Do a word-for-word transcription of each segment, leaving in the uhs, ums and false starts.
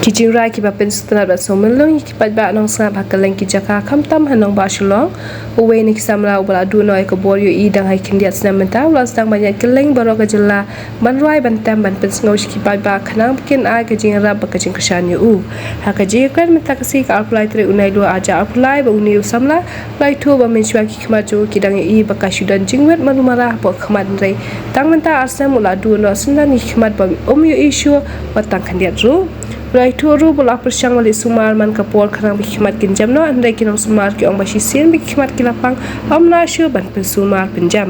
Ki jingrai kiba pynsngewtynnad bad sngewmyllung ïa ki paidbah nongsngap ha kylleng ki jaka khamtam ha nongbah Shillong. Uwei na ki samla uba la duh noh ïa ka bor ïohi dang ha ki khyndiat snem mynta u la sdang ban ïaid kylleng baroh ka jylla ban rwai ban tem ban pynsngew sha ki paidbah khnang ba kin ai ka jingïarap bad ka jingkyrshan ïa u. Ha ka jingïakren mynta ka sngi ka arphew lai tarik u Naiwieng arhajar arphew lai ba une u samla u la ïathuh ba mynshuwa ki khmat jong u ki dang ïohi ba ka shu don jingwit malu mara hapoh ka khmat hynrei tang mynta ar snem u la duh noh syndon ïa ki khmat ba um ïohi shuh wat tang khyndiat ruh. U la ïathuh ruh ba u la pyrshang ban leit sumar man ka por khnang ba ki khmat kin jem noh hynrei ki nongsumar ki ong ba shisien ba ki khmat ki la pang ym lah shuh ban pynsumar pynjem.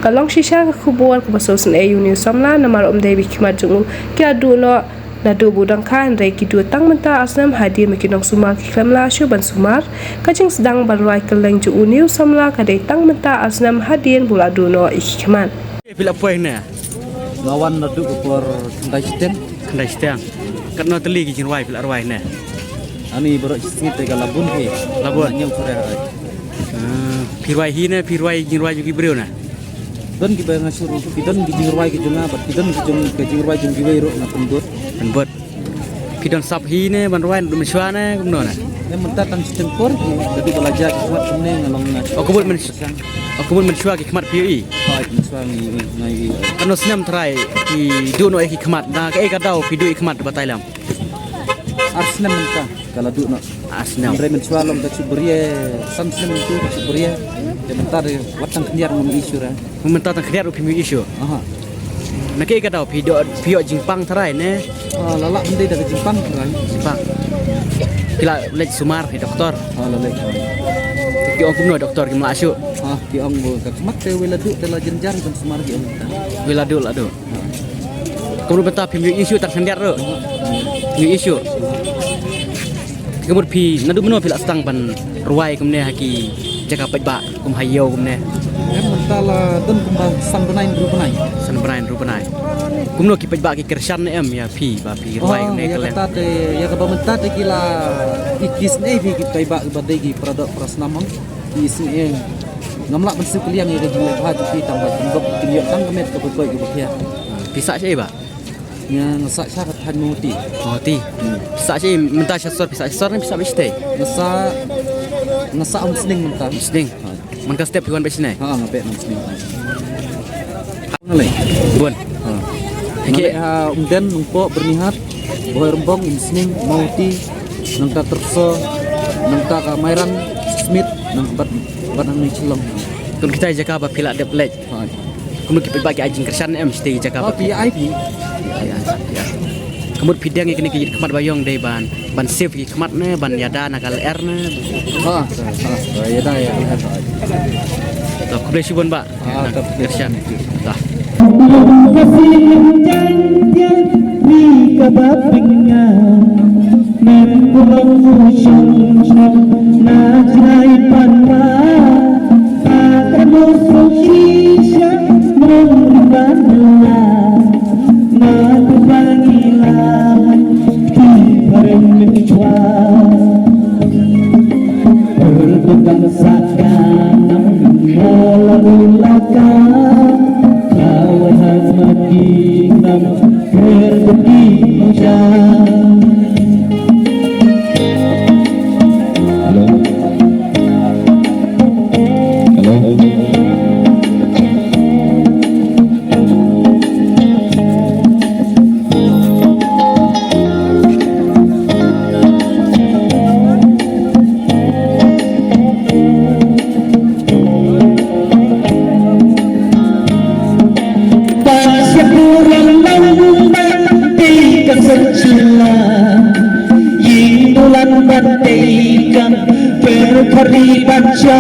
Ka long shisha ka khubor kaba sngewsynei ïa une u samla namar ym dei ba ki khmat jong u ki la duh noh naduh ba u dang kha hynrei ki duh tang mynta ar snem hadien ba ki nongsumar ki khlem lah shuh ban sumar. Ka jingsdang ban rwai kylleng jong une u samla ka dei tang mynta ar snem hadien ba u la duh noh ïa ki khmat. Phi la poi ne? Nga wan naduh ka por khyndai shiteng. Khyndai shiteng. Katno tylli ki jingrwai phi la rwai ne? Ani baroh shi sngi te ka la bun hi. La bun. Ñiew sore hai. Ah, phi rwai hi ne, phi rwai jingrwai jong ki briew ne? Don kiba nga shu rwai, ki don ki jingrwai ki jong nga, bad ki don ki jong, ki jingrwai jong kiwei ruh nga pynbud. Pynbud. Phi don sap hi ne ban rwai naduh mynshuwa ne kumno ne? Ne mynta tang shiteng por ki, naduh ba la jia ki khmat kumne nga long nga. Oh, ka mut myn-, oh, ka mut mynshuwa ki khmat phi ïohi? Hooid, mynshuwa ngi, ngi, ngi. Katno snem trai phi duh noh ïa ki khmat, na kaei ka daw phi duh ïa ki khmat batai lam? Ar snem mynta ka la duh noh. Ar snem. Hynrei mynshuwa long ka shu bria, san snem mynta ka shu bria. Te mynta de wat tang khyndiat ngam ïohi shuh re. Mynta tang khyndiat ruh phim ïohi shuh. Aha. Na kaei ka daw phi doh, phi ïoh jingpang tharai ne? Ah, la lah ban dei da ka jingpang tharai. Jingpang. Phi la leit sumar hi doktor. Ah, la leit. Ki ong kumno doktor kim lah shuh? Ah, ki ong ba ka khmat te wei la duh te la jynjar ban sumar ki ong. Wei la duh la duh. Kumno mynta phim ïohi shuh tang khyndiat ruh? Ïohi shuh. Ka mut phi naduh mynno phi la sdang ban rwai kumne ha ki jaka paidbah kum ha ïew kumne? Em mynta la don kumba san bnai hynriew bnai. San bnai hynriew bnai. Kumno ki paidbah ki kyrshan ne em ïa phi ba phi rwai kumne ïa ka leng? Kata te ïa kaba mynta te ki la, ki isynei phi ki paidbah kiba dei ki para doh para snam ong. Ki isynei. Ngam lah ban siew kylliang ïa ka jingleh bha jong phi tang ba kin bok kin ïoh tang ka met kaba koit kaba khiah. Phi sah shaei ba? Nga, nga sah sha ka thaiñ Mawhati. Mawhati. Hmm. Sah shaei mynta sha sor, phi sah sha sor ne phi sah bad shatei? Nga sah, nga sah Umsning mynta. Umsning. Ha. Man ka step phi wan bad shatei? Ha, nga bad Umsning. Nga leh. Bun. Ha. Nga leh ha Umden, Nongpoh, Byrnihat, Bhoirymbong, Umsning, Mawhati, nangta Trepso, nangta ka Mairang, Smit, nang bad, bad hangne Shillong. Kum kita jaka ba phi la dep leit. Kumno ki paidbah ki ai jingkyrshan em shatei jaka ba phi ai phi. Ka mut phi deng ïa kine ki khmat ba ïong dei ban, ban save ki khmat ne ban ïada na ka lyer ne. Ha, ha, ïada ïa ka lyer. To khublei shibun bah. Kyrshan. To. Mem ku long u shong shong na jngai Panma, ba ka nusuk shisha mong ban la, na tu ba ngi la ki phareng mynchwa. Pyrkhat sa ka nam mo la u la ka, ka wa ha ma ki nam. Ba sha burom nang ban tei ka sachila, ïing dulan ban tei ka per khari ban cha,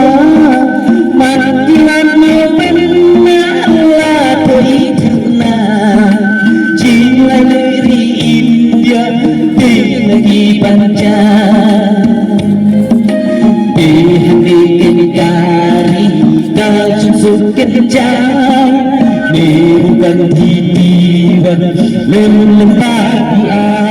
man kilan mo ben na la tei thna, jing lai lai ri India tei lagi ban cha. Dei hangne kenkari ka jingsuk kynjai, ne ruh kan dei dei ban lem lem ba dei.